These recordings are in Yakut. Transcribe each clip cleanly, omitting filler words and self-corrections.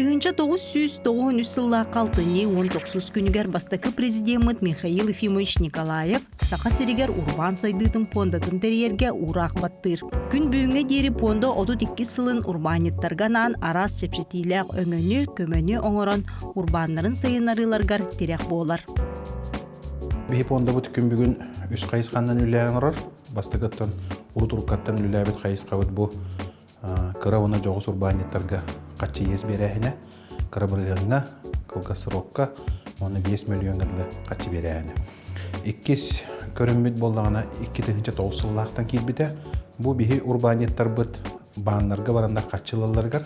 1993 сыллаахха алтынньы 19 күнүгэр бастакы президеммыт Михаил Ефимович Николаев Саха сиригэр урбаан сайдыытын пуондатын тэрийэргэ уураах баттыыр. Күн бүгүҥҥэ диэри пуонда 32 сылын урбаанньыттарга анаан араас чэпчэтиилээх өҥөнү, көмөнү оҥорон урбааннарын сайыннарыыларыгар тирэх буолар. Биһи пуондабыт күн бүгүн үс хайысханан үлэлээн олорор. Бастакыттан урут уруккаттан үлэлээбит хайысхабыт бу кыра уонна дьоҕус урбаанньыттарга хаччы иэс биэрээһинэ, кыра бырыһыаҥҥа, кылгас срокка уонна 5 миллиоҥҥа дылы хаччы биэрээһинэ. Иккис көрүммүт буоллаҕына 2009 сыллаахтан киирбитэ. Бу биһи урбаанньыттарбыт бааннарга бараннар хаччы ылалларыгар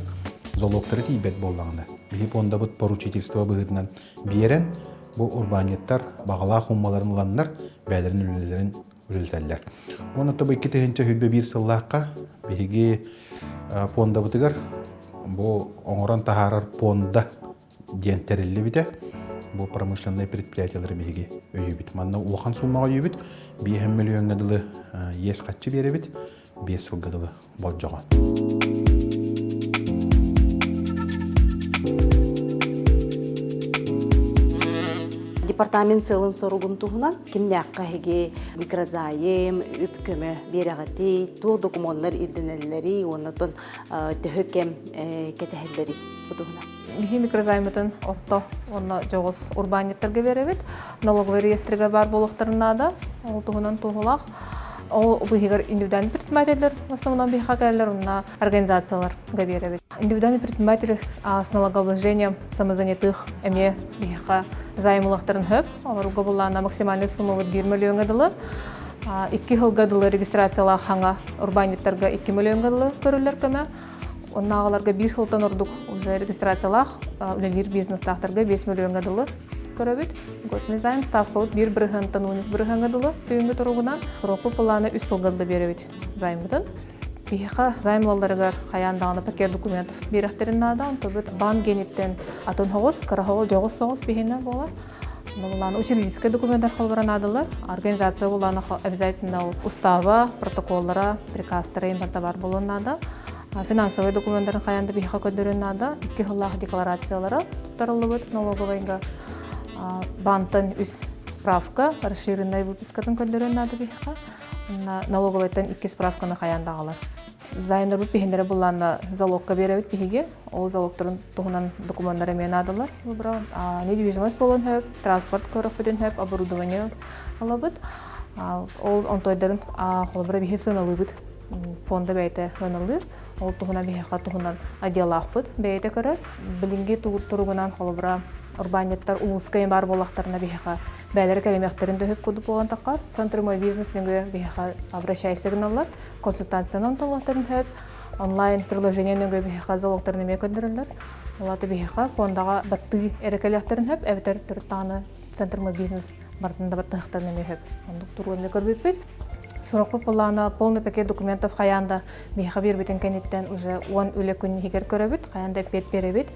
залогтара тиийбэт буоллаҕына, биһи пуондабыт поручительство быһыытынан биэрэн, бу урбаанньыттар баҕалаах уммаларын ыланнар бэйэлэрин үлэлэрин үлэлэтэллэр. Уонна тобу 2021 сыллаахха биһиги пуондабытыгар бу оҥорон таһаарар пуонда диэн тэриллибитэ. Бу промышленнай предприятиелары биһиги өйүүбүт. Манна улахан суумаҕа өйүүбүт. 5 миллиоҥҥа дылы иэс хаччы биэрэбит. 5 сылга дылы болдьоҕо. Департамент сыалын соругун туһунан кимнээххэ эһиги микрозайм, үп көмө биэрэҕитий, туох докумуоннар ирдэнэллэрий уонна оттон төһө кэм кэтэһэллэрий бу туһунан? Биһи микрозаймытын орто уонна дьоҕус урбаанньыттарга биэрэбит. Налоговый реестрга баар буолуохтарын наада. Ол туһунан туоһулаах. Ол быһыгар индивидуальный предпринимателлэр в основном биһиэхэ кэлэллэр, уонна организацияларга биэрэбит. Индивидуальный предприниматель с налогообложением самозанятых эмиэ биһиэхэ займ ылыахтарын сөп. Олорго буллаана максимальный суммабыт 1 миллионга дылы. Икки сылга дылы регистрациялаах хаҥа урбаанньыттарга 2 миллионга дылы көрүллэр көмө. Оннааҕыларга биир сылтан ордук уже регистрациялаах үлэлиир бизнестаахтарга 5 миллионга дылы көрөбүт. Годный займ ставкабыт биир бырыһыантан 13 бырыһыаҥҥа дылы түүҥҥү туругунан срокку былааны үс сылга дылы биэрэбит займытын. Биһиэхэ займ ылалларыгар хайаан даҕаны пакет документов биэрэхтэрин наада. Онтобут банк гениттэн атын соҕус, кыра соҕус, дьоҕус соҕус биһиэнэ буолар. Булааны учредительскай документтар холбора наадалар. Организация булааны обязательно устава, протоколлара, приказтара барыта бар буолуон наада. Финансовый документтарын хайаан да биһиэхэ көрдөрүөн наада. Икки сыллаах декларациялара туттарыллыбыт налоговайга. Бантан үс справка, расширенная выпискатын көрдөрүөн наада биһиэхэ. Налоговайтан икки справканы хайаан да аҕалар. Зайнарбыт биһиннэрэ буллаанна залогка биэрэбит биһиги. Ол залогтарын туһунан докумуоннар эмиэ наадалар. Выбрал. Недвижимость буолуон сөп, транспорт көрөхпүтүн сөп, оборудование алабыт. Ол онтойдарын холобура биһи сыаналыыбыт. Фонда бэйэтэ сыаналыыр. Ол туһунан биһиэхэ туһунан отделлаахпыт бэйэтэ көрөр. Билиҥҥи туругунан холобура урбаанньыттар улууска баар буоллахтарына биһиэхэ бэйэлэрэ кэлимиэхтэрин да сөп курдук буолан таххар. Центр мой бизнес нөҥүө биһиэхэ обращайся гыналлар. Консультациянан толуохтарын сөп. Онлайн приложение нөҥүө биһиэхэ залогтарын эмиэ көрдөрөллөр. Ол аата биһиэхэ фондаҕа баттыы эрэ кэлиэхтэрин сөп, эбэтэр төрүт даҕаны Центр мой бизнес барытын да баттыахтарын эмиэ сөп. Оннук туруон эмиэ көрбүппүт. Срокпут былаана полный пакет документов хайаан да биһиэхэ биэрбитин кэнниттэн уже 10 үлэ күн иһигэр көрөбүт, хайаан да эппиэт биэрэбит.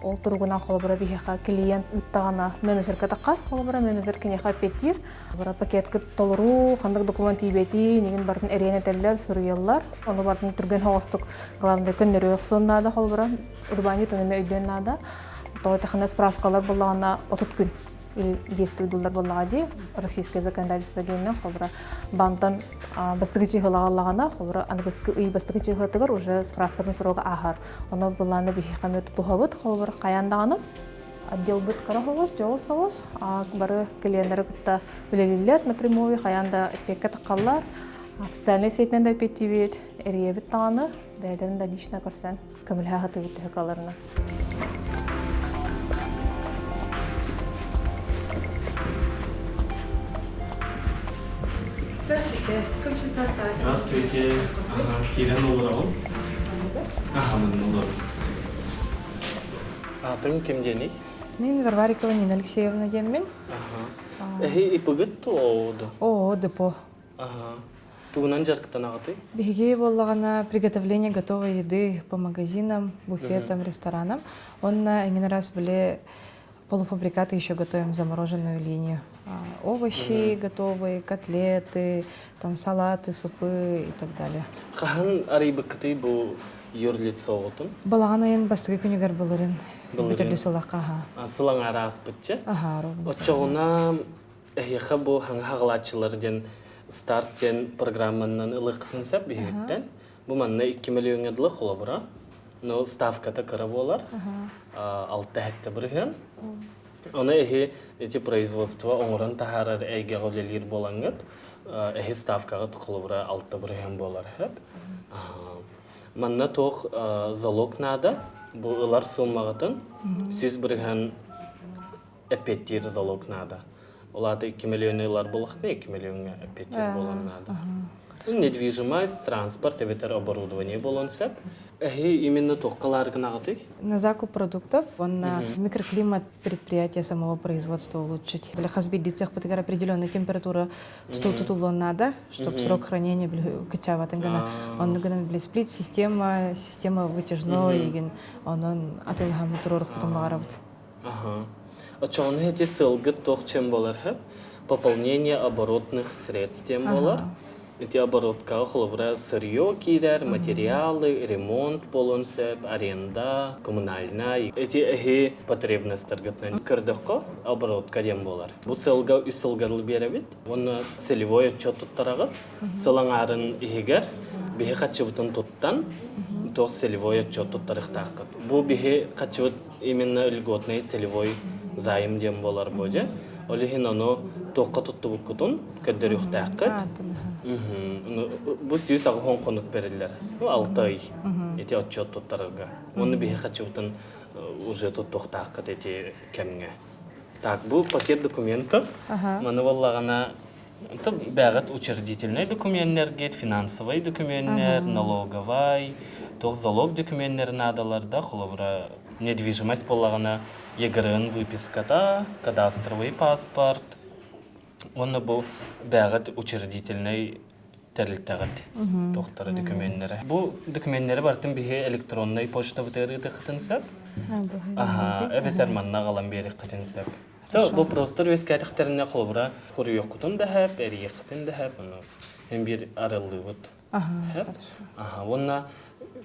Ол туругунан холобура биһиэхэ клиент ыыттаҕына менеджергэ таххар, холобура менеджер киниэхэ эппиэттиир. Холобура пакетка толоруу, ханнык документ тиийбэтий, нигин барытын эриэн этэллэр, суруйаллар. Ону барытын түргэн соҕустук главное көннөрүө охсуон наада холобура, урбаанньыт ону эмиэ өйдүөн наада. Тоҕо тэхинэ справкалар буоллаҕына 30 күн действуйдууллар буоллаҕа дии российское законодательство диэннэ холобура бантан бастакы чыһылаҕаллаҕына холобура аныгыскы ый бастакы чыһылатыгар уже справкатын срога ааһар ону былааны биһиэхэ эмиэ тутуһабыт холобура хайаан даҕаны отделбыт кыра соҕус дьоҕус соҕус бары клиеннары кытта үлэлииллэр напрямую хайаан да эппиэккэ таххаллар социальнай сетинэн да эппиэттиибит эрийэбит даҕаны бэйэлэрин да лично көрсөн көмөлөһө сатыыбыт төһө кыалларынан. Здравствуйте. Консультация. Здравствуйте. Ага, киирэн олороҕун? Аха, манна олорон. Аатыҥ ким диэний? Мин Варварикова Нина Алексеевна диэммин. Аха. Эһи ипыгыт туо Оо, депо. Аха. Тугунан дьарыктанаҕытый? Биһиги буоллаҕына приготовление готовой еды по магазинам, буфетам, ресторанам. Онно эҥин раз были полуфабрикаты еще готовим замороженную линию. Овощи готовые, котлеты, там салаты, супы и так далее. Хаһан арыйбыккытый бу Юрлицоҕутун? Балаҕан ыйын бастакы күнүгэр былырын. Былырыын. Бүтүрдү сылахха аха. Сыл аҥаара ааспытча. Аха, ровно. Оччоҕуна эһиэхэ бу хаҥа хаҕалааччылар диэн старт диэн программанан ылыаххытын сөп биһигиттэн. Бу манна 2 миллиоҥҥа дылы холобура. Но ставката кыра буолар. 6-7 бырыһыан. Ону эһи эти производство оҥорон таһаарар эйгэҕэ үлэлиир буолаҥҥыт, эһи ставкаҕыт холобура 6% буолар сөп. Манна туох залог наада, бу ылар сууммаҕытын 100% эппиэттиир залог наада. Ол аата 2 миллиону ылар буоллахтына 2 миллиоҥҥа эппиэттиир буолан наада. Недвижимость, транспорт эбэтэр оборудование буолуон сөп. Эһи именно туохха ылаары гынаҕытый? На закуп продуктов, уонна микроклимат предприятия самого производства улучшить. Били хас биирдии цехпытыгар определенная температура тутуллуон надо, чтобы срок хранения кычаабатын гына. Онну гынан били сплит система, система вытяжной игин онон атылыһаммыт туруорукпутун баҕарабыт. Ага. Оччоҕуна эти сылгыт туох чем болар хөп? Пополнение оборотных средств диэн буолар. Ити обороткаҕа холобура сырье киирэр, материалы, ремонт буолуон сөп, аренда, коммунальнай. Эти эһи потребностаргытынан көрдөххө оборотка диэн буолар. Бу сылга үс сылга биэрэбит. Уонна целевой отчет туттараҕыт. Сыл аҥаарын иһигэр биһи хаччыбытын туттан туох целевой отчет туттарыахтааххыт. Бу биһи хаччыбыт именно льготный целевой займ диэн буолар бу дьэ. Ол иһин ону туохха туттубуккутун көрдөрүөхтээххит. Бу 180 хонук бериллэр. Ну, 6 ый ити отчет туттарарга. Уонна биһи хаччыбытын уже туттуохтааххыт ити кэмҥэ. Так, бу пакет документов. Маны буоллаҕына бэҕэт учредительнай докуменнэргит, финансовай докуменнэр, налоговай, туох залог докуменнэр наадалар да, холобура, недвижимость буоллаҕына ЕГРН выписката, кадастровый паспорт, уонна бу бэҕэт учредительнай тэрилтэҕит туохтара докуменнэрэ. Бу докуменнэри барытын биһи электроннай почтабытыгар ыытыаххытын сөп. Аха, эбэтэр манна аҕалан биэриэххитин сөп. То вопростар үөскээтэхтэринэ холобура хоруйуоххутун да сөп, эрийиэххитин да сөп, ону эн биир арыллыыбыт. Аха, уонна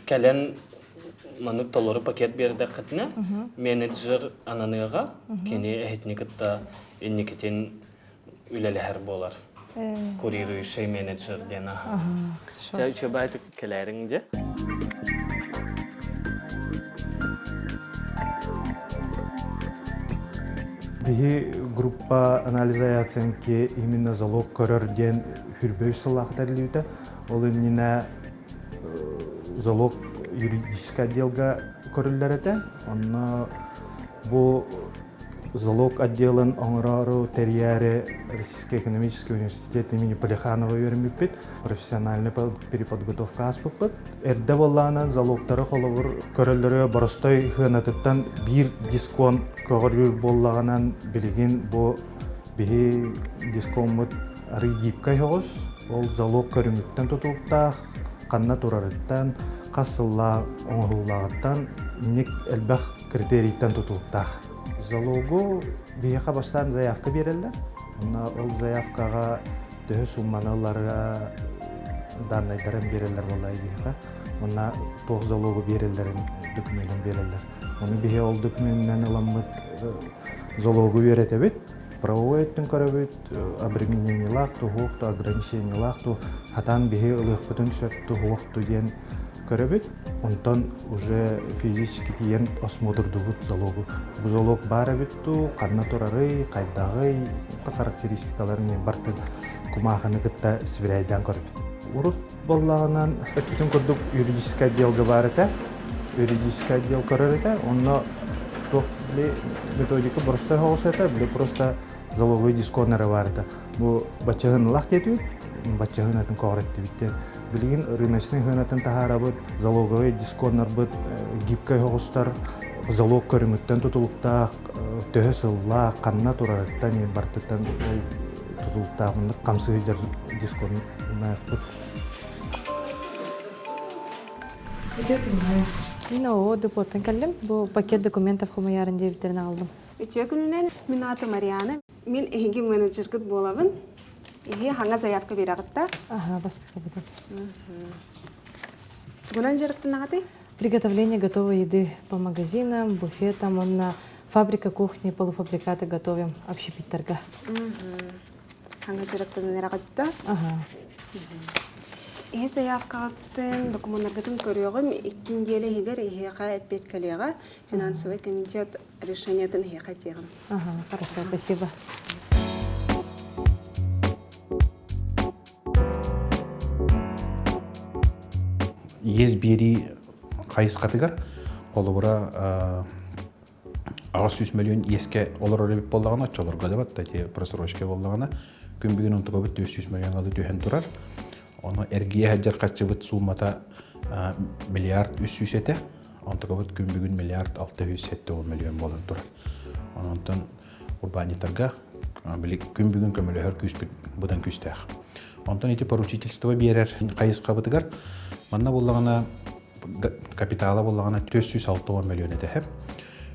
кэлэн маннык толору пакет биэрдэххитинэ, менеджер ананыаҕа, кини эһитини кытта инникитин үлэлэһэр буолар. Курирующий менеджер диэн аха. Чэ, үчүгэй кэлээриҥ дьэ. Биһи группа анализа и оценки именно залог көрөр диэн хүрбөй сыллаах тэриллибитэ. Ол иннинэ залог юридическай отделга көрүллэр этэ. Онно бу Залог отделын оҥороору тэрийээри Российский экономический университет имени Полиханова үөрэммиппит, профессиональный переподготовка ааспыппыт. Эрдэ буоллаҕынан залогтары холобур көрөллөрө боростой сыанатыттан биир дискон көҕүрүүр буоллаҕынан билигин бу биһи дискоммут арый гибкай соҕус, ол залог көрүҥүттэн тутулуктаах, ханна турарыттан, хас сыллаах оҥоһуулааҕыттан инник элбэх критерийтэн тутулуктаах. Залогу биһиэхэ бастаан заявка биэрэллэр. Онно ол заявкаҕа төһө сумманы ыларга даннайдарын биэрэллэр буоллаа биһиэхэ. Онно туох залогу биэрэллэрин докуменын биэрэллэр. Ону биһи ол докуменынан ыламмыт залогу үөрэтэбит. Правовой өттүн көрөбүт, обременениелаах туһуох ту, ограничениелаах ту, хатаан биһи ылыахпытын сөп туһуох ту диэн көрөбүт. Онтон уже физически тиийэн осмотрдубут залогу. Бу залог баар эбит дуу, ханна турарый, хайдаҕый, характеристикаларын бартын кумаахыны кытта сибирээйдээн көрөбүт. Урут буоллаҕынан өттүтүн курдук юридическай отделга баар этэ. Юридическай отдел көрөр этэ. Онно туох били методика боростой соҕус этэ, били просто залоговый дисконнера баар этэ. Бу баччаһын ылах диэтибит, баччаһын атын көҕүрэттибит диэн. Билигин рыночный сыанатын таһаарабыт, залоговый дисконнарбыт гибкай соҕустар, залог көрүҥүттэн тутулуктаах, төһө сыллаах, ханна турарыттан бартыттан ол тутулуктаах муннук хамсыы сылдьар дисконнаахпыт. Мин оо депоттан кэллим. Бу пакет документов хомуйарын диэбиттэрин аҕаллым. Үтүө күнүнэн, мин аатым Мариана. Мин эһиги менеджергыт буолабын. Эһи хаҥа заявка биэрэҕит да? Аха, бастакыбытын. Бунан дьарыктанаҕытый? Приготовление готовой еды по магазинам, буфетам, онна фабрика кухни, полуфабрикаты готовим общепиттерга. Хаңа дьарыктанан эрэҕитта. Ага. Иһи заявкаҕыттын, докумуоннаргытын көрүөҕүм. Икки неделя иһигэр эһиэхэ эппиэт кэлиэҕэ. Финансовый комитет решениетын эһиэхэ этиэҕим. Ага, хорошо, спасибо. Иэс биэрии хайысхатыгар холобура 800 миллион иэскэ олорор эбит буоллаҕына, оччолорго да батта ити просрочка буоллаҕына, күн бүгүн онтукабыт 400 миллион алы түһэн турар. Ону эргийэ сылдьар харчыбыт суумата миллиард 300 этэ. Онтукабыт күн бүгүн миллиард 670 миллион буолан турар. Онтон урбаанньыттарга күн бүгүн көмөлөһөр күүспүт быдан күүстээх. Онтон ити поручительство биэрэр хайысхабытыгар манна буоллаҕына капитала буоллаҕына 460 миллион этэһэр.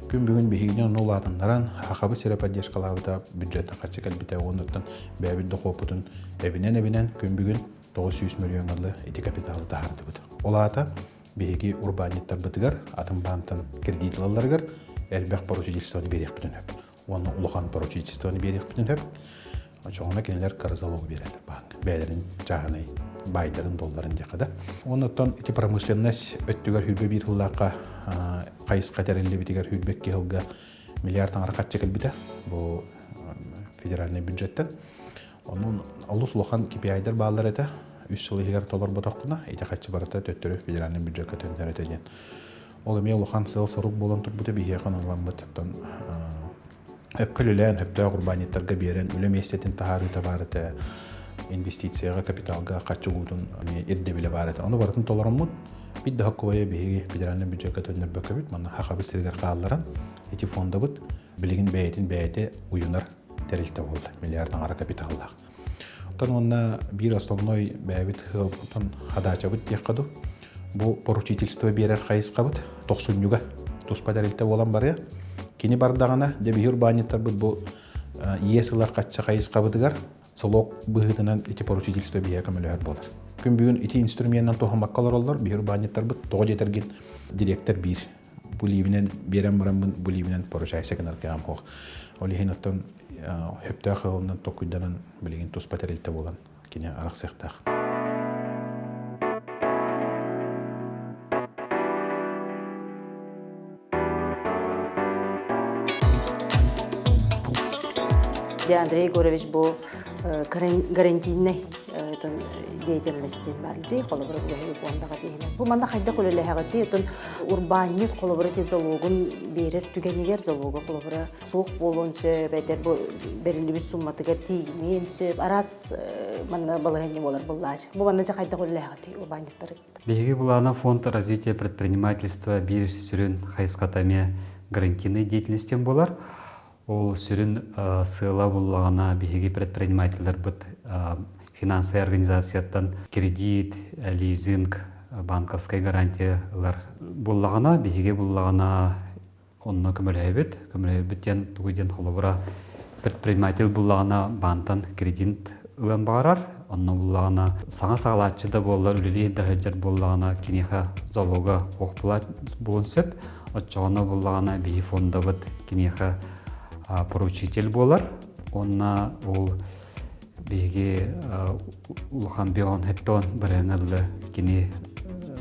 Күн бүгүн биһигини онно улаатыннаран, Хахабыт сирэ поддержкалаабыта бюджеттан харчы кэлбитэ уоннуттан бэйэбит дохуоппутун эбинэн-эбинэн күн бүгүн 900 миллион ылы ити капиталы таһаардыбыт. Ол аата биһиги урбаанньыттарбытыгар атын баантан кредит ылалларыгар элбэх поручительствоны биэриэхпитин сөп. Уонна улахан поручительствоны биэриэхпитин сөп. Очоҕуна кинилэр кыра залог биэрэллэр бааҥҥа. Бэйэлэрин чааһынай баайдарын, долларын диэххэ да. Оннуттан ити промышленность өттүгэр хүрбэ биир сыллаахха хайысха тэриллибитигэр хүрбэкки сылга миллиард аҥара харчы кэлбитэ. Бу федеральнай бюджеттэн. Онон олус улахан KPI-дэр бааллар этэ. Үс сыл иһигэр толорботохпуна, ити харчы барыта төттөрү федеральнай бюджекка төннөр этэ диэн. Ол эмиэ улахан сыал-сорук буолан турбута биһиэхэ ылламмыт. Оттон өпкөлүлээн, өптөөх урбаанньыттарга биэрэн үлэ миэстэтин таһаарыыта баар этэ, инвестицияҕа, капиталга харчы угуутун эмиэ ирдэбилэ баар этэ. Ону барытын толороммут, бит да хоккубайа биһиги федеральнай бюджекка төннөрбөккөбүт, манна Хахабыт сиригэр хаалларан, ити фондабыт билигин бэйэтин бэйэтэ уйунар тэрилтэ буолла, миллиард аҥара капиталлаах. Оттон уонна биир основной бэйэбит ыалбытын хадаачабыт диэххэ дуу, бу поручительство биэрэр хайысхабыт тохсунньуга туспа тэрилтэ буолан барыа. Кини бардаҕына, дьэ биһи урбаанньыттарбыт бу иэс ылар хачча хайысхабытыгар солуок быһыытынан ити поручительство биһиэхэ көмөлөһөр буолар. Күн бүгүн ити инструменынан туһаммакка олороллор, биһи урбаанньыттарбыт тоҕо диэтэргин директор биир бу лиибинэн биэрэн бараммын бу лиибинэн поручайся гынар кыаҕым суох. Ол иһин оттон сөптөөх ыалынан толкуйданан билигин туспа тэрилтэ буолан кини арахсыахтаах. Андрей Егорович бу гарантийнай деятельностин бар дии холобура бу фондаҕа тиһинэ бу манна хайдах үлэлэһэҕитий отон урбаанньыт холобура ти залогун биэрэр түгэнигэр залога холобура суох буолуон сөп этэр бу бэриллибит сумматыгар тиийимиэн сөп араас манна балаһыанньа буолар буллаач бу манна дьэ хайдах үлэлэһэҕитий урбаанньыттары Биһиги былаана фонд развития предпринимательства биир сүрүн хайысхата эмиэ гарантийной деятельностен буолар. Ол сүрүн сыала буллаҕына биһиги предпринимателлэрбит финансовай организацияттан кредит, лизинг, банковскай гарантия ылар буллаҕына, биһиги буллаҕына онно көмөлөһөбүт. Көмөлөһөбүт диэн тугу диэн холобура предприниматель буллаҕына баантан кредит ылан баҕарар. Онно буллаҕына саҥа саҕалааччы да буоллар, үлэлии да сылдьар буоллаҕына киниэхэ залога суох буолуон сөп. Оччоҕуна буллаҕына биһи фондабыт киниэхэ поручитель буолар. Уонна ол биһиги улахан бион хеттон барыһын кини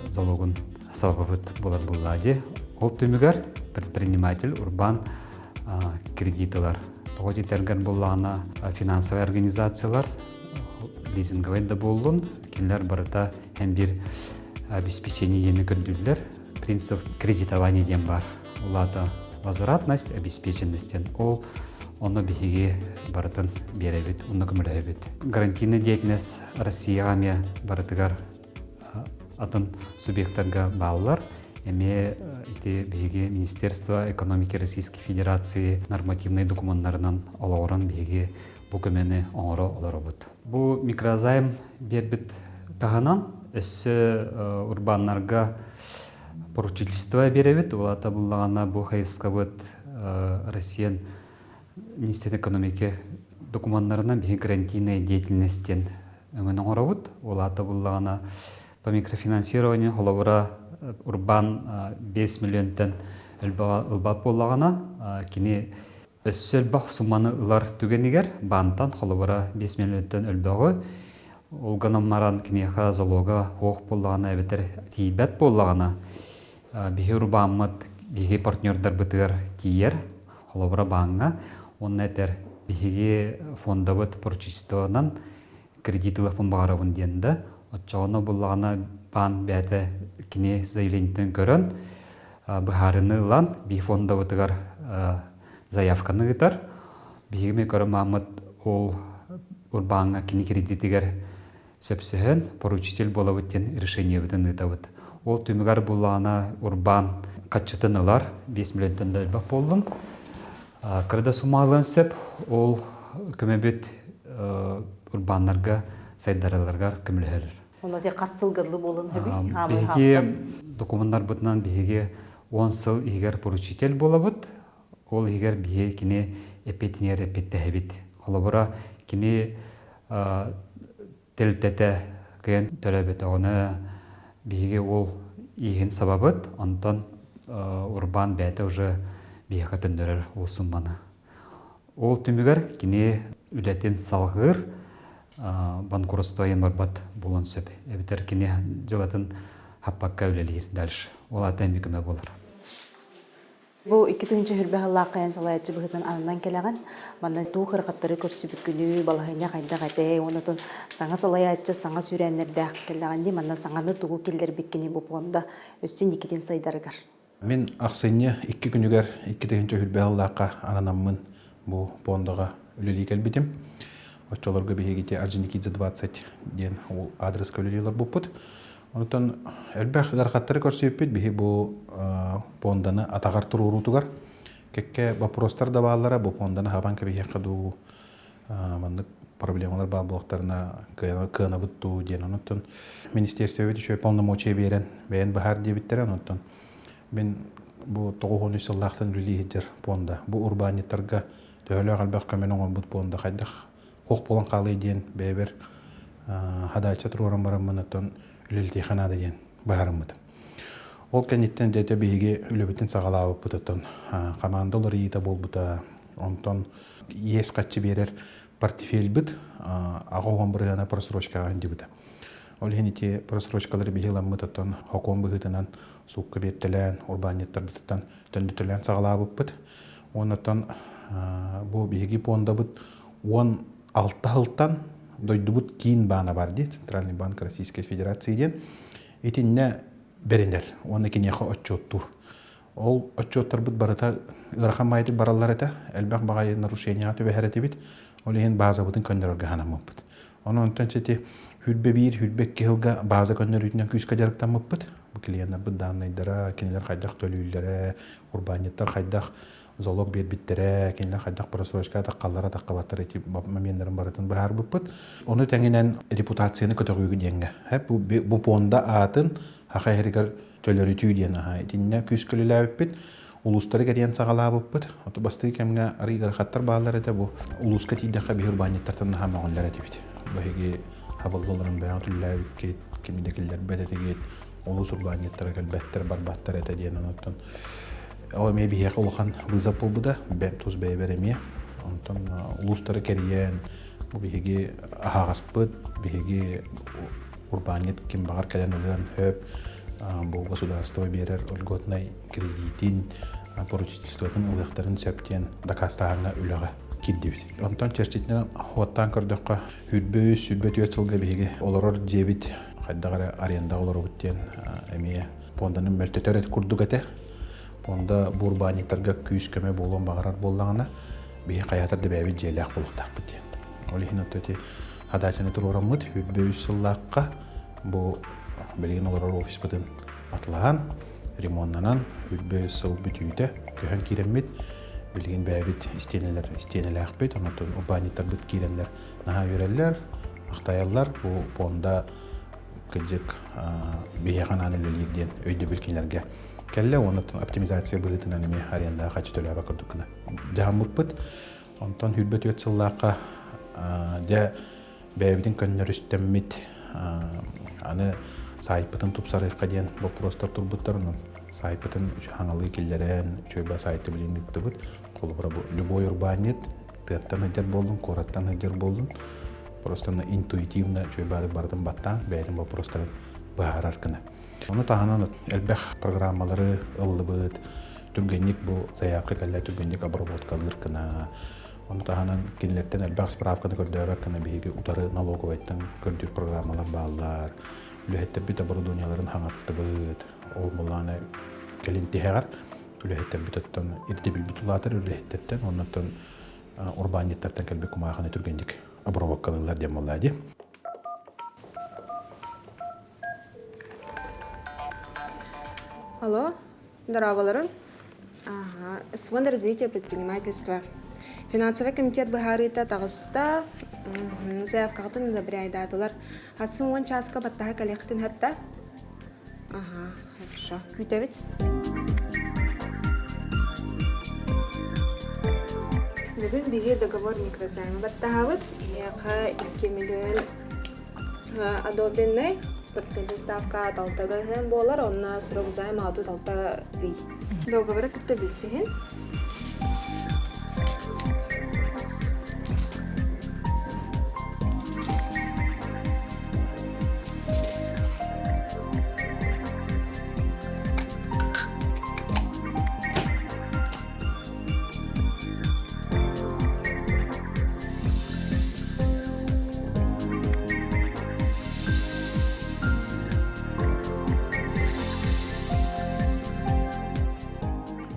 залогун сабабыт буолар буоллаа дии. Ол түмүгэр предприниматель урбаан кредит ылар. Тоҕо диэтэргэн буоллаҕына финансовай организациялар лизинговай да буоллун, кинилэр барыта һэм биир обеспечение диэни көрдүүллэр. Принцип кредитования диэн бар. Улаата возвратность, обеспеченность диэн. Ол онно биһиги барытын биэрэбит, онно көмөлөһөбүт. Гарантийная деятельность Россияҕа эмиэ барытыгар атын субъектарга бааллар. Эмиэ ити биһиги Министерство экономики Российской Федерации нормативнай документарынан олоҕуран биһиги бу көмөнү оҥоро олоробут. Бу микрозайм биэрбит таһынан өссө урбааннарга поручительство биэрэбит. Улаата буллаҕына бу хайысхабыт Россиян Министерство экономики документарынан биһи гарантийная деятельность диэн өҥөнү оҥоробут. Улаата буллаҕына по микрофинансированию холобура Урбаан 5 миллионтан ылбат буоллаҕына, кини өссө элбэх сумманы ылар түгэнигэр баантан холобура 5 миллионтан өлбөҕү ол гынан баран киниэхэ залога суох буоллаҕына эбэтэр тиийбэт буоллаҕына биһи урбааммыт биһиги партнердарбытыгар тиийэр холобура бааҥҥа уонна этэр биһиги фондабыт поручительствонан кредит ылыахпын баҕарабын диэн да оччоҕуна буллаҕына баан бэйэтэ кини заявлениетын көрөн быһаарыны ылан биһи фондабытыгар заявканы ыытар. Биһиги эмиэ көрөн мааммыт ол урбааҥҥа кини кредитигэр сөпсөһөн поручитель буолабыт диэн решениебытын ыытабыт. Ол түмүгэр буллаҕына урбаан хаччытын ылар, 5 миллионтан да элбэх буоллун. Кыра да сумаалыан сөп, ол көмөбүт урбааннарга сайдараларыгар көмөлөһөр. Онно хас сылга дылы буолан хөбүй? Биһиги документарбытынан биһиги 10 сыл иһигэр поручитель буолабыт. Ол иһигэр биһиги кини эппиэтинигэр эппиэттэһэбит. Холобура, кини тэрилтэтэ кыайан төлөөбөтөҕүнэ, биһиги ол ииһин сабабыт, онтон урбаан бэйэтэ уже биһиэхэ төннөрөр ол сумманы. Ол түмүгэр кини үлэтин салҕыыр, банкротствоен барбат буолуон сөп. Эбэтэр кини дьылатын хаппакка үлэлиир дальше. Ол аата эмиэ көмө буолар. Бу 2020 сыллаах хайан салайааччы быһыытынан ананан кэлэҕин. Манна туу кырахаттары көрсүбүккүнүү, балаһыанньа хайдах этэй, онотон саҥа салайааччы саҥа сүүрээннэрдээх кэллэҕин дии, манна саҥаны тугу киллэрбиккини бу пуонда өссө инникитин сайдарыгар. Мин ахсынньы икки күнүгэр 2020 сыллаахха ананаммын бу пуондаҕа үлэлии кэлбитим. Оччолорго биһиги Орджоникидзе 20 диэн ол адреска үлэлии олорбуппут. Онтон элбэх ыарахаттары көрсүбүппүт биһи бу пуонданы атаҕар туруоруутугар кэккэ боппуруостар да бааллара бу пуонданы хабан кэбиһиэххэ дуу маннык проблемалар баар буолуохтарына кыанабыт дуу диэн онуттан министерствобит еще полномочия биэрэн бэйэн быһаар диэбиттэрэ онуттан мин бу 93 сыллаахтан үлэлии сылдьар пуонда бу урбаанньыттарга төһөлөөх элбэх көмөнү оҥорбут пуонда хайдах хох буолан хаалый диэн бэйэбэр хадаачча туруоран бараммын оттон үлэлэтиэххэ наада диэн быһаарыммытым. Ол кэнниттэн дьэ биһиги үлэбитин саҕалаабыппыт оттон хамаанда уларыйыыта буолбута. Онтон иэс хаччы биэрэр портфельбыт 80% просрочкаҕа индибита. Ол иһин ити просрочкалары биһи ыламмыт оттон хокуон быһыытынан суукка биэртэлээн урбаанньыттарбытыттан төннүтэлээн саҕалаабыппыт. Оннотон бу биһиги пуондабыт 16 сылтан дойдубут киин баана бар дии, Центральный банк Российской Федерации диэн. Итиннэ бэринэр уонна киниэхэ отчуоттуур. Ол отчуоттарбыт барыта ыарахан баайытык бараллар этэ, элбэх баҕайы нарушениеҕа түбэһэр этибит. Ол иһин баазабытын көннөрөргө санаммыппыт. Онон онтон сити 21, 22 сылга бааза көннөрүүтүнэн күүскэ дьарыктаммыппыт. Бу клиеннарбыт дааннайдара, кинилэр хайдах төлүүллэрэ, урбаанньыттар хайдах залог биэрбиттэрэ, кинилэр хайдах просрочка атаххаллара атаххабаттар ити моменнарын барытын быһаарбыппыт. Ону тэҥинэн репутацияны көтөҕүүгү диэҥҥэ. Бу пуонда аатын Саха иһэригэр төлөрүтүү диэн аһа итиннэ күүскэ үлэлээбиппит. Улуустары кэрийэн саҕалаабыппыт. Ото бастыы кэмҥэ арый ыарахаттар бааллар этэ бу. Улууска тиийдэххэ биһи урбаанньыттартан наһаа мөҕүллэр этибит. Биһиги хабыллаларын бэйэҕит үлэлээбиккит, кими да киллэрбэт этигит, улуус урбаанньыттара кэлбэттэр, барбаттар этэ диэн онуттан ол эмиэ биһиэхэ улахан вызов буолбута, бэм тус бэйэбэр эмиэ. Онтон улуустары кэрийэн бу биһиги аһаҕаспыт, биһиги урбаанньыт ким баҕар кэлэн ылыан сөп, бу государство биэрэр льготнай кредитин, поручительствотын ылыахтарын сөп диэн дакаастааһыҥҥа үлэҕэ киирдибит. Онтон чэрчитинэн уоттаан көрдөххө, 23, 24 сылга биһиги олорор дьиэбит хайдах эрэ арендаҕа олоробут диэн эмиэ пуонданы мөлтөтөр курдук этэ. Пуонда бу урбаанньыктарга күүс-көмө буолуон баҕарар буоллаҕына, биһи хайаатар да бэйэбит дьиэлээх буолуохтаахпыт диэн. Ол иһин оттон ити хадачаны туруораммыт 23 сыллаахха бу билигин олорор офиспытын атылаһан, ремоннанан 23 сыл бүтүүтэ көһөн киирэммит билигин бэйэбит истиэнэлэр истиэнэлээхпит, онтон урбаанньыттарбыт киирэннэр наһаа үөрэллэр, махтайаллар. Бу пуонда кырдьык биһиэхэ анаан үлэлиир диэн өйдөбүл кинилэргэ кэллэ уонна оптимизация быһыытынан эмиэ арендаҕа хаччы төлөөбөт курдук гына дьаһаммыппыт. Онтон 24 сыллаахха дьэ бэйэбитин көннөрүстэммит аны. Сайтпытын тупсарыахха диэн боппуруостар турбуттар. Онон сайтпытын хаҥалыы киллэрэн, үчүгэй сайты билин ыыттыбыт. Холобура бу любой урбаанньыт тыаттан сылдьар буоллун, куораттан сылдьар буоллун, просто интуитивно үчүгэй баары барытын баттаан, бэйэтин боппуруостарын быһаарар гына. Ону таһынан элбэх программалары ыллыбыт, түргэнник бу заявка кэллэ түргэнник обработкалыыр гына. Ону таһынан кинилэртэн элбэх справканы көрдөөбөт гына биһиги утары налоговайтан көрдүүр программалар бааллар. Үлэһиттэрбит оборудованиеларын хаҥаттыбыт. Ол былаана кэлин тиһэҕэр үлэһиттэрбит оттон ирдэбилбит улаатар үлэһиттэртэн оннуттан урбаанньыттартан кэлбит кумаахыны түргэнник обработкалыыллар диэн буолла дии. Алло, здраволарын. Ага, с Фонда развития предпринимательства. Финансовый комитет быһаарыыта таҕыста. Заявкаҕытын одобряйдаатылар. Хассын уон чааска баттаһа кэлиэхтин хатта. Ага, хорошо. Күүтэбит. Бүгүн биһи договор микрозайма баттаһабыт. Иһиэхэ 2 миллион одобренный процентный ставка алта быһыан буолар, онно срок займа 66 ый. Договоры кытта билсиһин.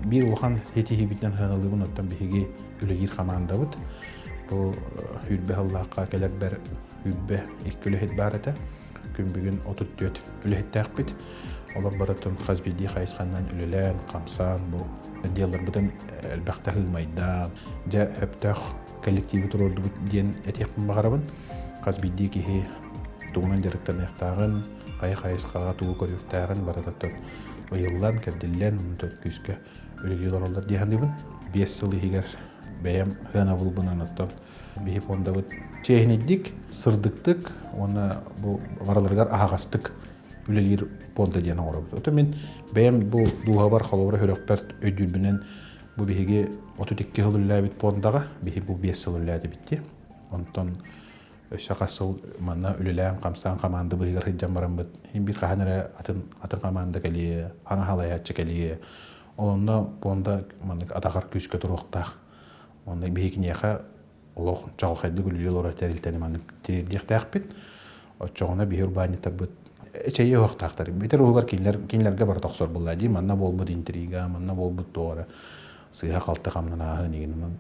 Биир улахан ситиһиибитинэн сыаналыыбын оттон биһиги үлэлиир хамаандабыт. Бу үрбэ сыллаахха кэлэрбэр үрбэ икки үлэһит баар этэ. Күн бүгүн 34 үлэһиттээхпит. Олор барытын хас биирдии хайысханан үлэлээн, хамсаан, бу отделларбытын элбэхтэ сыымайдаан, дьэ сөптөөх коллективы туруордубут диэн этиэхпин баҕарабын. Хас биирдии киһи тугунан дьарыктаныахтааҕын, хайа хайысхаҕа тугу көрүөхтээҕин барытыттан ыйыллан, кэрдиллэн, онтон күүскэ үлэлии олороллор дии саныыбын. 5 сыл иһигэр бэйэм сыанабылбынан оттон биһи пуондабыт чиэһинэйдик, сырдыктык уонна бу барыларыгар аһаҕастык үлэлиир пуонда диэн оҥоробут. Ото мин бэйэм бу дууһабар холобура сүрэхпэр өйдүүрбүнэн бу биһиги 32 сыл үлэлээбит пуондаҕа биһи бу 5 сыл үлэлээтибит дии. Онтон өссө хас сыл манна үлэлээн хамсаан хамаанда быһыгар сылдьан бараммыт иһин биир хаһан эрэ атын атын хамаанда кэлиэ, хаҥа халайааччы кэлиэ. Ол онно пуонда маннык атаҕар күүскэ туруохтаах. Онно биһи киниэхэ олох чаҕылхайдык үлэлии олорор тэрилтэни маннык тириэрдиэхтээхпит. Оччоҕуна биһи урбаанньыттарбыт эчэйиэ уһуохтаахтар. Бүтэр уһугар кинилэр кинилэргэ барыта охсор буолла дии. Манна буолбут интрига, манна буолбут туох эрэ сыыһа-халты хамнанаһын игин. Онон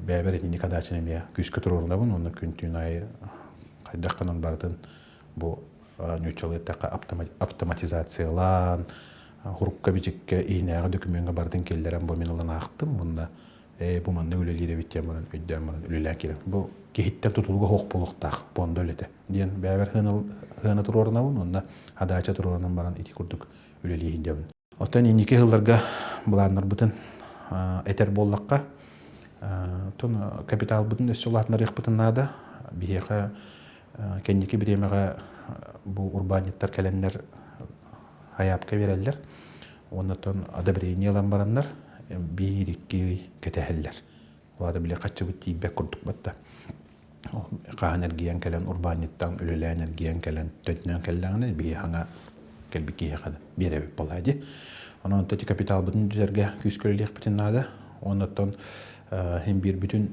бэйэбэр итинник адачаны эмиэ күүскэ туруорунабын уонна күн-түүн аайы хайдах гынан барытын бу нууччалыы эттэххэ автоматизациялаан, хурукка-бичиккэ иһинээҕи дөкүмүөҥҥэ барытын киллэрэн бу мин ылан аахтым уонна ээ бу манна үлэлиир эбит диэн баран өйдөөн баран үлэлээн киирэн бу киһиттэн тутулуга суох буолуохтаах пуонда үлэтэ диэн бэйэбэр сыана туруорунабын уонна хадаача туруорунан баран ити курдук үлэлии сылдьабын. Оттон инники сылларга былааннарбытын этэр буоллахха, оттон капиталбытын өссө улаатыннарыахпытын наада. Биһиэхэ кэнники бириэмэҕэ бу урбаанньыттар кэлэннэр хайаапка биэрэллэр. Оннотон одобрение ылан бараннар биир-икки ый кэтэһэллэр. Улаата били хаччыбыт тиийбэт курдук батта. Хаһан эргийэн кэлэн урбаанньыттан үлэлээн эргийэн кэлэн төттүнэн кэллэҕинэ биһи хаҥа кэлбит киһиэхэ биэрэбит буолаа дии. Онон ити капиталбытын бүтэргэ күүскэ үлэлиэхпитин наада. Оннуттан иһин биир бүтүн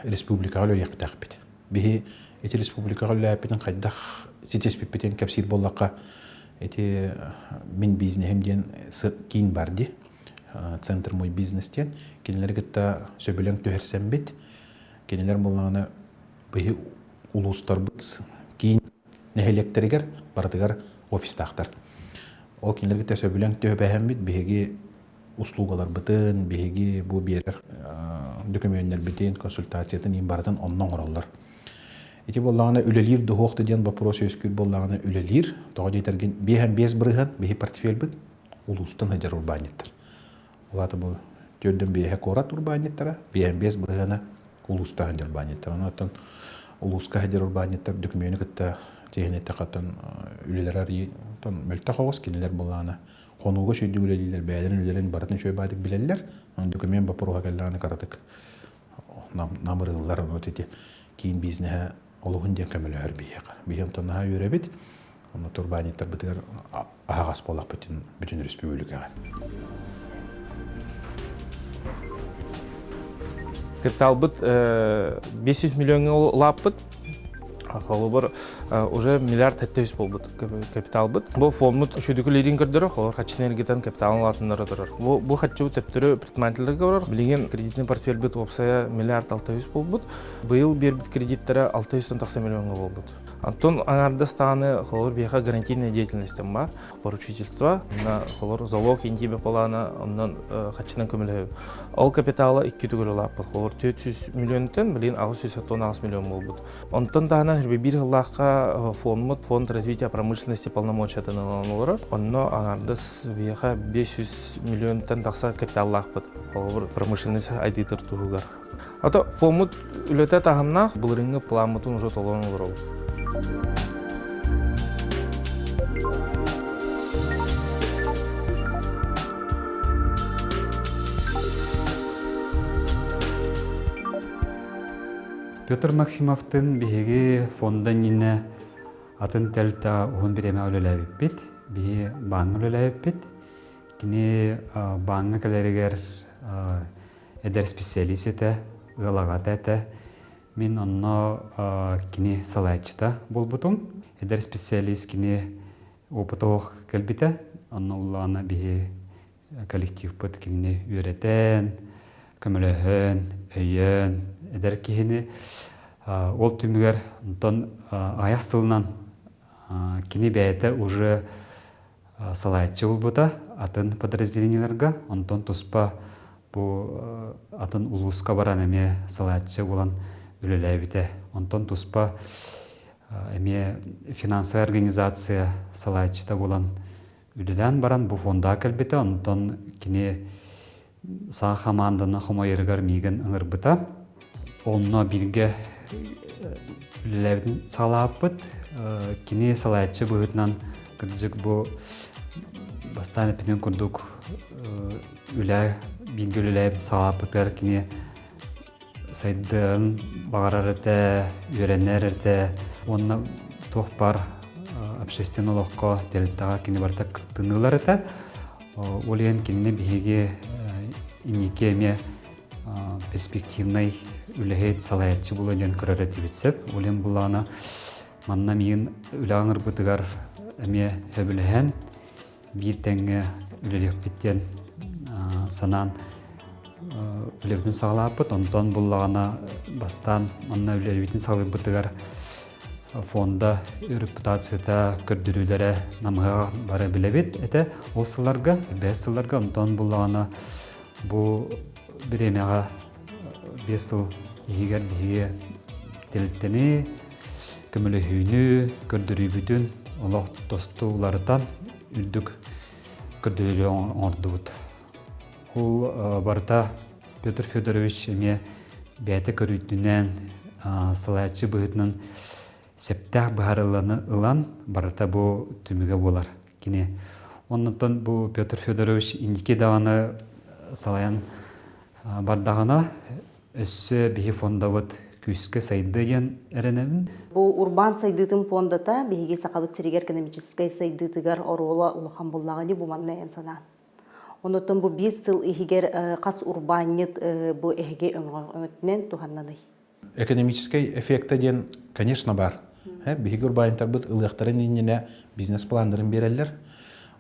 республикаҕа үлэлиэхтээхпит. Биһи ити республикаҕа үлэлээппитин хайдах ситиспиппитин кэпсиир буоллахха, ити мин бизнеһим диэн киин бар дии. Центр мой бизнес диэн. Кинилэри кытта сөбүлэҥ түһэрсэммит, кинилэр буоллаҕына биһи улуустарбыт киин нэһилиэктэригэр барытыгар офистаахтар. Ол кинилэргэ кытта сөбүлэҥ түһэбэһэммит биһиги услугаларбытын, биһиги бу биэрэр дөкүмүөннэрбитин, консультациятын иин барытын онно оҥороллор. Ити буоллаҕына үлэлиир дуһуох да диэн боппуруос үөскүүр буоллаҕына үлэлиир. Тоҕо диэтэргин 5,5% биһи портфельбыт улуустан сылдьар урбаанньыттар. Ол аата бу 4,5 куорат урбаанньыттара, 5,5 бырыһыана улууста сылдьар урбаанньыттар. Онон улууска сылдьар урбаанньыттар дөкүмүөнү кытта Чиэһинэйтэхаттан үлэлэр арыйы мөлтөх оҕус кинилэр булаана хонууга сүйдүк үлэлииллэр, бэйэлэрин үлэлэрин барытын үчүгэй баайдык билэллэр. Документ боппуруоһа кэллэҕинэ кыратык намырыыллар. Ону ити киин бизнеһэ олуһун диэн көмөлөһөр биһиэхэ. Биһи онтон наһаа үөрэбит. Онно турбаанньыттарбытыгар аһаҕас буоллахпытын бүтүн өрөспүүбүлүкэҕэ. Капиталбыт 500 миллионҥа улааппыт. Холобур, уже миллиард 700 болбут капиталбыт. Бу фондмут шүдүкүлэрин көрдөрөр, холор хаччыны эргитэн капиталын улаатыннара турар. Бу бу хаччы төптөрү предпринимательлерге барар. Билигин кредитный портфельбит уопсайа миллиард 600 болбут. Быйыл биэрбит кредиттэрэ 600 тахса миллионга болбут. Антон аҥаардастааны холор биэхэ гарантийная деятельностьтан бар. Поручительство, на холор залог интиме плана, оннан хаччынан көмөлөһөбүт. Ол капитала икки төгүл улааппыт. Холор 400 миллионтан билин 696 миллион болбут. Онтон таһынан бир сыллаахха фондмут фонд развития промышленности полномочиятын ылан олорор. Онно аҥаардас биэхэ 500 миллионтан тахса капиталлаахпыт. Холобур промышленность айдыытыр туһугар. Ото фоммут үлэтэ таһымнаах былырыҥҥы планмытын уже толорон олоробут. Петр Максимовтын биһиги фонда иннинэ атын тэрилтэҕэ уһун бириэмэ үлэлээбиппит. Биһи бааҥҥа үлэлээбиппит. Кини бааҥҥа кэлэригэр эдэр специалист этэ, ыал аҕата этэ. Мин онно кини салайааччыта буолбутум. Эдэр специалист кини опыта суох кэлбитэ. Онно улаана биһи коллективпыт кинини үөрэтэн, көмөлөһөн, өйөөн эдэр киһини ол түмүгэр онтон аҕыйах сылынан кини бэйэтэ уже салайааччы буолбута атын подразделениеларга, онтон туспа бу атын улууска баран эмиэ салайааччы буолан үлэлээбитэ. Онтон туспа эмиэ финансовая организация салайааччыта буолан үлэлээн баран бу фондаҕа кэлбитэ. Онтон кини саа хамаанданы хомойорыгар миигин ыҥырбыта. Онно бииргэ үлэлээбитин саҕалаабыппыт. Кини салайааччы быһыытынан кырдьык бу бастаан эппитин курдук үлэ бииргэ үлэлээбит саҕалаабытыгар кини сайдыан баҕарар этэ, үөрэнэр этэ уонна туох баар общественный олоххо тэрилтэҕэ кини барыта кыттыныылар этэ. Ол иһин кинини биһиги инники эмиэ перспективнай үлэһит, салайааччы буолуо диэн көрөр этибит сөп. Ол иһин буллаҕына манна миигин үлэҕэ ыҥырбытыгар эмиэ сөбүлэһэн биир тэҥҥэ үлэлиэхпит диэн санаан үлэбитин саҕалаабыт. Онтон буллаҕына бастаан манна үлэлиибитин саҕалыырбытыгар фонда репутацията, көрдөрүүлэрэ намыһаҕа бары билэбит этэ. Ол сылларга, бэс сылларга, онтон буллаҕына бу бириэмэҕэ биэс сыл иһигэр биһиги тэрилтэни, көмөлөһүүнү, көрдөрүүбүтүн олох тосту уларытан үрдүк көрдөрүүнү оҥордубут. Ол барыта Петр Федорович эмиэ бэйэтэ көрүүтүнэн, салайааччы быһыытынан сөптөөх быһаарылланы ылан барыта бу түмүгэ буолар. Кини оннуттан бу Петр Федорович инники даҕаны салайан бардаҕына өссө биһи фондабыт күүскэ сайдыа диэн эрэнэбин. Бу урбаан сайдыытын пуондата биһиги Сахабыт сиригэр экономическай сайдыытыгар оруола улахан буоллаҕа дии бу манна эн санаан. Онотон бу биэс сыл иһигэр хас урбаанньыт бу эһиги өҥөтүнэн туһаннаный? Экономическай эффекта диэн, конечно, бар. Биһиги урбаанньыттарбыт ылыахтарын иннинэ бизнес-планнарын биэрэллэр.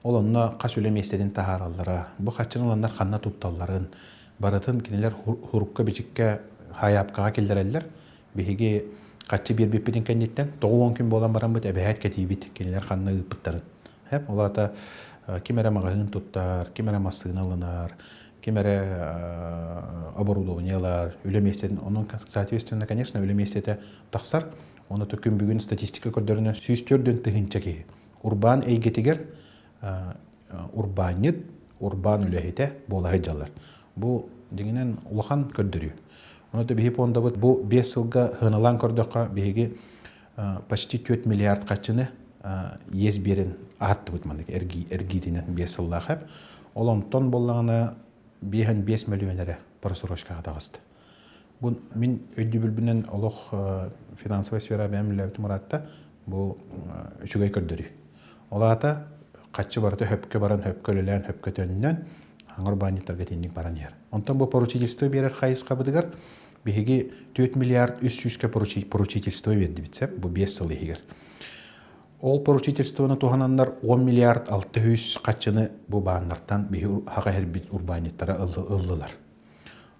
Ол онно хас үлэ миэстэтин таһаараллара, бу хаччын ыланнар ханна тутталларын, барытын кинилэр хурукка-бичиккэ, хайаапкаҕа киллэрэллэр. Биһиги хаччы биэрбиппитин кэнниттэн 90 күн буолан бараммыт эбэһээт кэтиибит кинилэр ханна ыыппыттарын. Ол аата ким эрэ маҕаһыын туттар, ким эрэ массыына ылынар, ким эрэ оборудование ылар, үлэ миэстэтин, онон соответственно, конечно, үлэ миэстэтэ тахсар. Оны күн бүгүн статистика көрдөрүнэн 104 тыһыынча киһи урбаан эйгэтигэр урбаанньыт, урбаан үлэһитэ буола сылдьаллар. Бу дьиҥинэн улахан көрдөрүү. Ону биһи пуондабыт бу 5 сылга сыаналаан көрдөххө биһиги почти 4 миллиард хаччыны иэс биэрэн аһаттыбыт маннык эргиитинэн 5 сыллаах эп. Ол онтон буоллаҕына 5 миллион эрэ просрочкаҕа таҕыста. Бу мин өйдөбүлбүнэн олох финансовай сфера бэйэм үлэлээбитим ыраатта. Бу үчүгэй көрдөрүү. Ол аата хаччы барыта хөпкө баран, хөпкө үлэлээн, хөпкө төннөн, хаҥар баанньыктарга итинник баран иһэр. Онтон бу поручительство биэрэр хайысхабытыгар биһиги 4 миллиард 300-кэ поручительство биэрдибит сеп, бу 5 сыл иһигэр. Ол поручительствоны туһананнар 10 миллиард 600 хаччыны бу бааннартан биһи хаха иһэрбит урбаанньыттара ыллылар.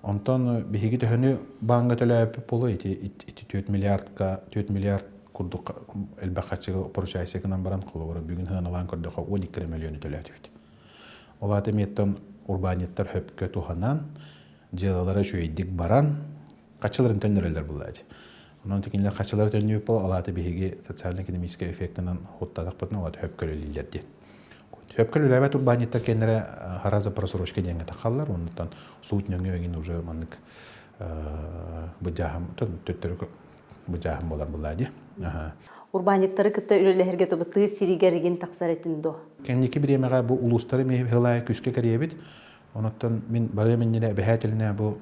Онтон биһиги төһөнү бааҥҥа төлөөбүппүт буолуо ити ити 4 миллиардка 4 миллиард курдук элбэх харчыга поручайся гынан баран холобура бүгүн сыаналаан көрдөххө 12 мөлүйүөнү төлөөтүбүт. Ол аата эмиэттэн урбаанньыттар хөпкө туһанан, дьыалалара үчүгэйдик баран, хаччыларын төннөрөллөр буллаачы. Онон кинилэр хаччылары төннүбүт бол, ол аата биһиги социально-экономическай эффектынан хуттатахпытына ол аата хөпкө үлэлииллэр диэн. Сөпкө үлэлээбэт урбаанньыттар кэннэрэ хара за просрочка диэҥҥэ тахаллар. Оннуттан суут нөҥүө эҥин уже маннык быдьааһым төттөрү быдьааһым буолар булаа дии. Урбаанньыттары кытта үлэлэһэргэ тобытыы сиригэр игин тахсар этин до? Кэнники бириэмэҕэ бу улуустары миһилаайа күскэ кэриэбит. Онуттан мин барыам иннинэ эбэһээтилинэ бу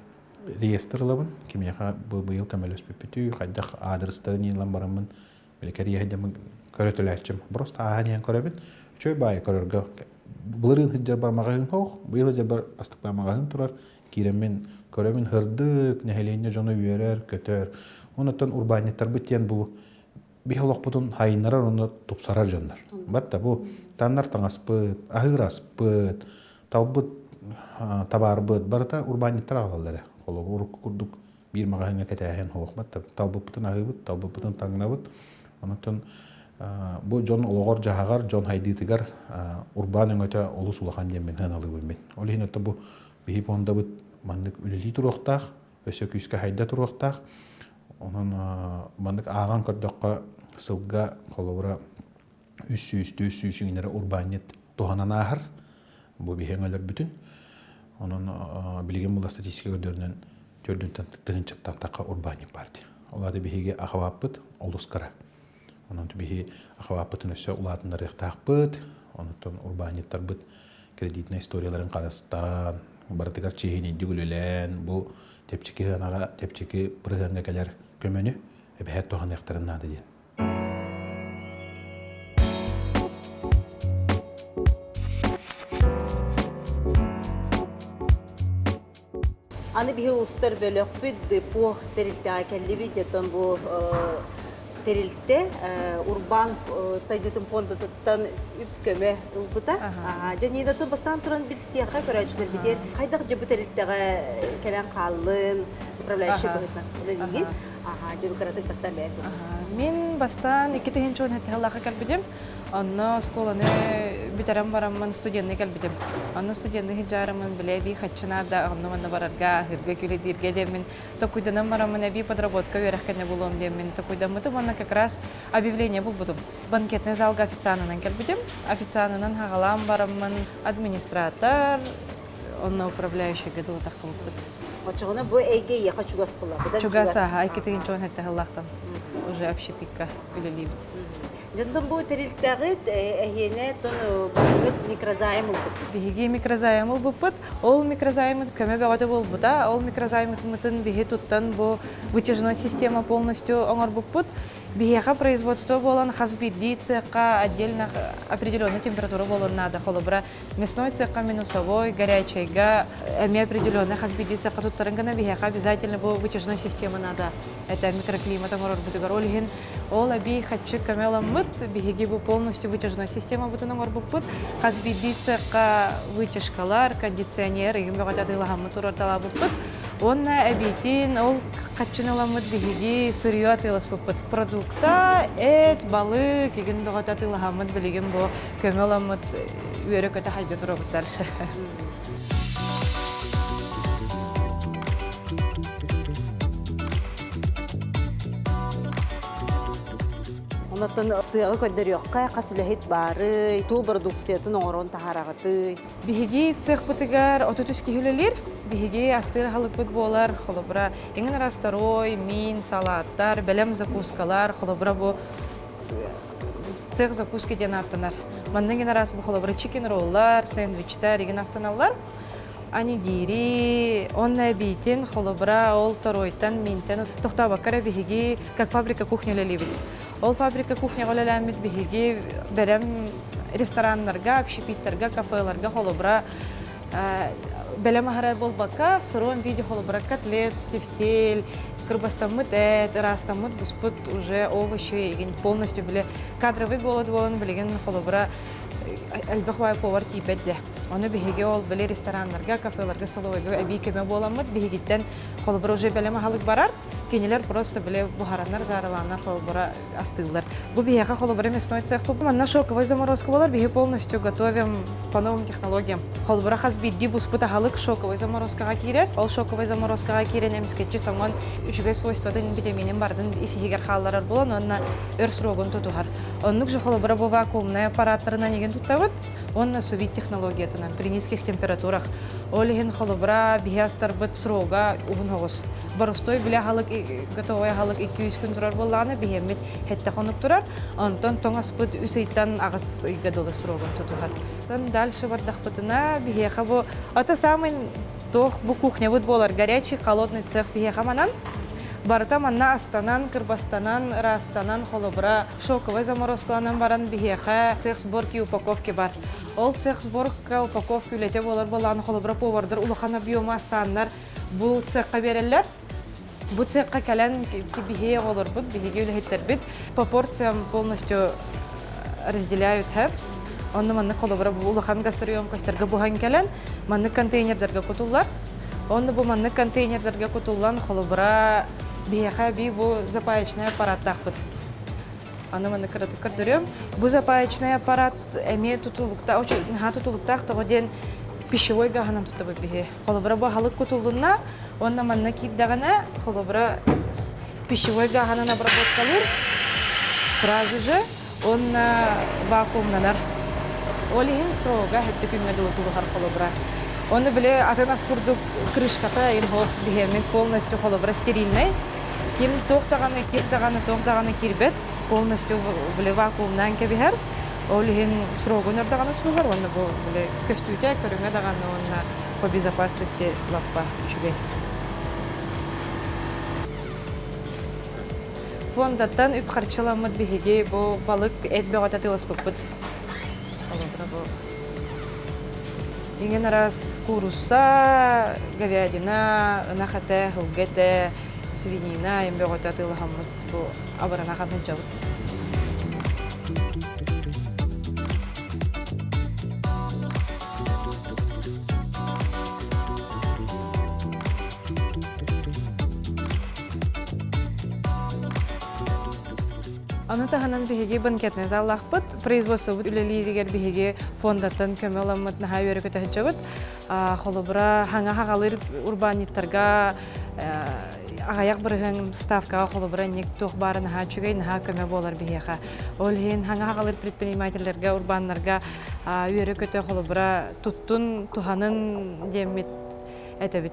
реестр ылабын. Кимиэхэ бу быйыл көмөлөспүппүтүй, хайдах аадырыстарын ылан бараммын Били кэриэһэ көрөтөлөөччүм. Просто ааһан иһэн көрөбүн. Үчүгэй баайы көрөргө былырыын сылдьарбар маҕаһыын суох, быйыл сылдьарбар астыкпар маҕаһыын турар. Киирэммин көрөбүн һырдык, нэһилиэнньэ дьоно үөрэр, көтөр. Онуттан урбаанньыттарбыт диэн бу биһи олохпутун хайыннарар уонна тупсарар дьоннор. Батта бу таннар таҥаспыт, аһыыр аспыт, талбыт табаарбыт барыта урбаанньыттар аҕалаллар эрэ. Холобур, урукку курдук биир маҕаһыыҥҥа кэтээһин суох талбыппытын аһыыбыт, талбыппытын таҥнабыт. Онон бу дьон олоҕор-дьаһаҕар, дьон хайдыытыгар урбаан өҥөтө олус улахан диэн мин сыаналыыбын мин. Ол иһин оттон бу биһи пуондабыт маннык үлэлии туруохтаах, өссө күүскэ хайда туруохтаах. Онон маннык ааҕан көрдөххө сылга холобура 300 400 иҥнэрэ урбаанньыт туһанан ааһар. Бу биһи өҥөлөрбүтүн. Онон билигин була статистика көрдөрүнэн төрдүнтэн тыһынчаттан тахха урбаанньыт партия. Ол аата биһиги ахабааппыт олус кыра. Онон биһи ахабааппытын өссө улаатыннарыахтаахпыт. Онуттан урбаанньыттарбыт кредитнай историяларын харыстаан, барытыгар чиэһинэйдик үлэлээн, бу чэпчэки сыанаҕа, чэпчэки бырыһыаҥҥа кэлэр көмөнү эбэһээт туһаныахтарын наада диэн. Аны биһи устар бөлөхпүт депо тэрилтэҕэ кэллибит. Дьэтон бу тэрилтэ урбаан сайдыытын фондатыттан үп көмө ылбыта. Дьэ Нина бастаан туран билсиэххэ көрөөччүлэрбитигэр хайдах дьэ бу тэрилтэҕэ кэлэн хааллын, управляющий быһыытынан үлэлиигин. Аха, дьэ кыратык бастаан бэйэм Мин бастаан 2017 сыллаахха кэлбитим. Онно оскуоланы бүтэрэн бараммын студенный кэлбитим. Онно студенный сылдьаарыммын били эбии хаччы наада, онно манна барарга, аһыырга, күлэдииргэ диэммин токуйданан бараммын эбии подработка үөрэх кэннэ булуом диэммин токуйдаммытым уонна как раз объявление булбутум. Банкетный залга официанынан кэлбитим. Официанынан хаҕалаан бараммын администратор, онно управляющийга дылытаххыбыппыт. Оччоҕуна бу эйгэ эйиэхэ чугас буолла. Чугас аха, иккитигин чугас этте сыллаахтан уже общепикка үлэлиибит. Дьонтон бу тэрилтэҕит эһиэнэ тон барыгыт микрозайм ылбыт. Биһиги микрозайм ылбыппыт. Ол микрозаймыт көмө бөҕөтө буолбута. Ол микрозаймытын биһи туттан бу вытяжной система полностью оҥорбуппут. Биһиэхэ производство буолан хас биирдии цехха отдельно определенная температура буолуон наада. Холобура, мясной цехха минусовой, горячайга эмиэ определенный хас биирдии цехха туттарын гына биһиэхэ обязательно бу вытяжной система надо. Это микроклимат оҥорорбутугар. Ол иһин ол эбии хаччы көмө ыламмыт, биһиги бу полностью вытяжной системабытын оҥорбуппут. Хас биирдии цехха вытяжкалар, кондиционер игин бөҕөтө атыылаһаммыт туруорталаабыппыт. Уонна эбиитин ол хаччыны ыламмыт биһиги сырье атыыласпыппыт. Продукта, эт, балык игин бөҕөтө атыылаһаммыт билигин бу көмө ыламмыт үөрэ-көтө хайда турабыттар. Оннотон сыаҕы көрдөрүөххэ, хас үлэһит баарый, туох бородууксуйатын оҥорон таһаараҕытый? Биһиги цехпытыгар 33 киһи үлэлиир. Биһиги астыыр аһылыкпыт буолар, холобура, эҥин араас торуой, миин, салааттар, бэлэм закускалар, холобура бу цех закуски диэн ааттанар. Манна эҥин араас бу холобура чикен роллар, сэндвичтэр игин астаналлар. Анигири, онно эбиитин, холобура, ол торуойтан, миинтэн тохтообокко эрэ биһиги как фабрика кухня үлэлиибит. Ол фабрика кухняҕа үлэлээммит биһиги бэлэм рестораннарга, общепиттарга, кафеларга холобура бэлэм аһара буолбакка, в сыром виде холобура котлет, тефтель, кырбастаммыт эт, ыраастаммыт буспут уже овощи игин полностью били кадровый голод буолан билигин холобура элбэх повар тиийбэт дэ. Ону биһиги ол били рестораннарга, кафеларга, столовойга эбии көмө буоламмыт биһигиттэн холобура уже бэлэм аһылык барар. Кинилэр просто били буһараннар, жарылааннар холобура астыыллар. Бу биһиэхэ холобура мясной цех бу манна шоковой заморозка болар, биһи полностью готовим по новым технологиям. Холобура хас биирдии буспут аһылык шоковой заморозкаҕа киирэр. Ол шоковой заморозкаҕа киирэн эмискэччи тоҥон үчүгэй свойствотын, витаминин бардын ис-иһигэр хаалларар буолан уонна өр срогун тутуһар. Оннук же холобура бу вакуумнай аппараттарынан игин туттабыт уонна сувид технологиятынан при низких температурах. Ол иһин холобура биһи астарбыт срога уһун оҕус. Боростой билэ аһылык готовой аһылык 2-3 күн турар буоллаҕына биһиэммит хэттэ хонук турар. Онтон тоҥ аспыт үс ыйтан аҕыс ыйга дылы срогун тутуһар. Онтон дальше бардахпытына биһиэхэ бу это самый туох бу кухнябыт буолар горячий холодный цех биһиэхэ манан барыта манна астанан, кырбастанан, ыраастанан, холобура шоковой заморозкаланан баран биһиэхэ цех сборки и упаковки бар. Ол цех сборка упаковка үлэтэ буолар буоллаҕына холобура повардар улахан объема астааннар бу цехха биэрэллэр. Бу цехха кэлэн биһиги оҕолорбут, биһиги үлэһиттэрбит по порциям полностью разделяют хэп. Онно маннык холобура бу улахан гастроемкостарга буһан кэлэн маннык контейнердарга кутуллар. Онно бу маннык контейнердарга кутуллан холобура биһиэхэ би бу запаечный аппараттаахпыт. Аны маннык кыратык көрдөрүөм. Бу запаечный аппарат эмиэ тутулукта, наһаа тутулуктаах тоҕо диэн пищевой гаһынан туттабыт биһи. Холобура бу аһылык кутуллунна, уонна манна киирдэҕинэ, холобура пищевой гаһынан обработкалыыр сразу же уонна вакуумнанар. Ол иһин срога хэттэ күҥҥэ дылы тулуһар холобура. Оны били атын ас курдук крышката инхоох биһиэммит полностью холобура стерильнай. Ким туох даҕаны кир даҕаны туох даҕаны киирбэт полностью били вакуумнаан кэбиһэр. Ол иһин срогун өр даҕаны тутулар уонна бу били көстүүтэ көрүҥэ даҕаны уонна по безопасности лаппа үчүгэй. Фондаттан үп харчыламмыт биһиги бу балык эт бөҕөтө тыласпыппыт. Холобура бу иҥин араас куурусса, говядина, ынах этэ, сылгы этэ, свинина им бөҕөтө атыылаһаммыт бу абырана хантынчабыт. Ону таһынан биһиги банкетнай заллаахпыт. Производствобыт үлэлииригэр биһиги фондаттан көмө ыламмыт наһаа үөрэ көтөһүччэбит. Холобура, хаҥа хаҕалыыр урбаанньыттарга аҕыйах бырыһыан ставкаҕа холобура инник туох баара наһаа үчүгэй, наһаа көмө буолар биһиэхэ. Ол иһин хаҥа хаҕалыыр предпринимателлэргэ, урбааннарга үөрэ-көтө холобура туттун, туһанын диэммит этэбит.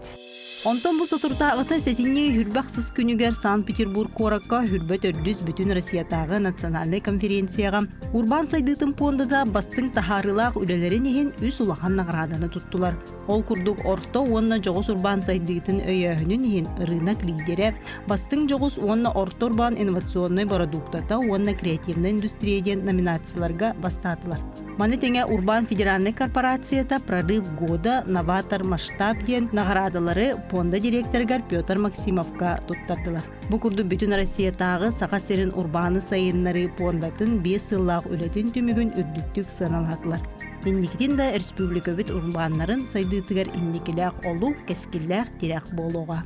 Онтон бу соторутааҕыта сэтинньи Хүрбэх сыс күнүгэр Санкт-Петербург куоракка Хүрбэ төрдүс бүтүн Россиятааҕы национальнай конференцияҕа Урбаан сайдыытын пуондата бастыҥ таһаарыылаах үлэлэрин иһин үс улахан наҕарааданы туттулар. Ол курдук орто уонна дьоҕус урбаан сайдыытын өйөөһүнүн иһин ырыынак лидерэ, бастыҥ дьоҕус уонна орто урбаан инновационнай бородууктата уонна креативнай индустрия диэн номинацияларга бастаатылар. Маны тэҥэ Урбаан федеральнай корпорацията «Прорыв года. Новатор масштаб» диэн наҕараадалары пуонда директорыгар Петр Максимовка туттардылар. Бу курдук Бүтүн Россиятааҕы Саха сирин урбааны сайыннарыы пуондатын 5 сыллаах үлэтин түмүгүн үрдүктүк сыаналаатылар. Инникитин да республикабыт урбааннарын сайдыытыгар инникилээх олук, кэскиллээх тирэх буолуоҕа.